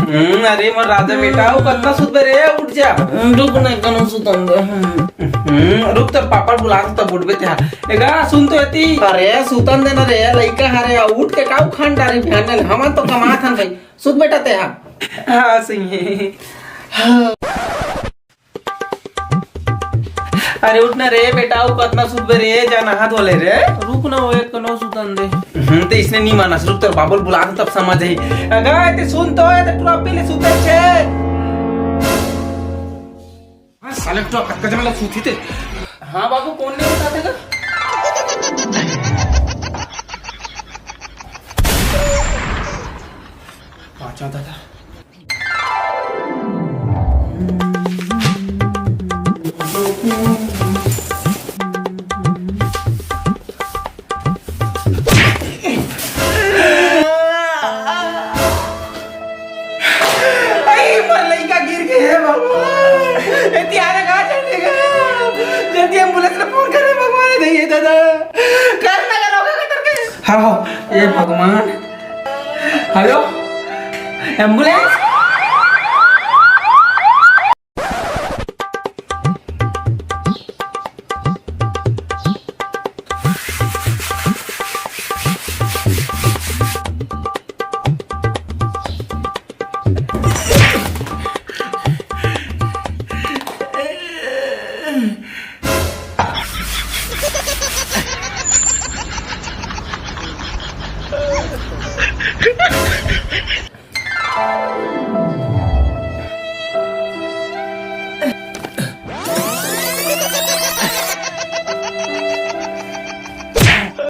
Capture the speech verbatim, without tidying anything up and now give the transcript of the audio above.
हम्म, अरे मोर राजा बेटा, अउ कतना सुतबे रे, उठ जा। रुक ना, कनो सुतन दे। हम्म, रुक, तोर पापा ल बुलात हँव, तब उठबे तेहा। ए गा, सुन तो एती। अरे सुतन दे ना रे, लइका हरे, उठ के का उखान डारी बिहान ले, हमन तो कमात हन भाई। सुत बेटा तेहा। हाँ, सही हे। अरे उठ ना रे बेटा, अउ कतना सुतबे रे, जा नहा धो ले रे। रुक ना, ओ एक कनो सुतन दे। हम्म, ते इसने नहीं मानस, रुक, तोर बाबू ल बुलात हँव, तब समझ आही। अगा, ते सुन तो, ए ते ट्रॉफी ले सुतत हे। हाँ, साले तो कतका जमा ला सुती ते। हाँ बाबू, कोन ले सुता थे का? पाँच दादा। अरे, मोर लइका गिर गे हे भगवान। ए तिहार का चलेगा? जल्दी एम्बुलेंस ला फोन करे भगवान, ए दादा। कर ना करो, कर के। हाँ, हाँ, ए भगवान। Hello, ambulance.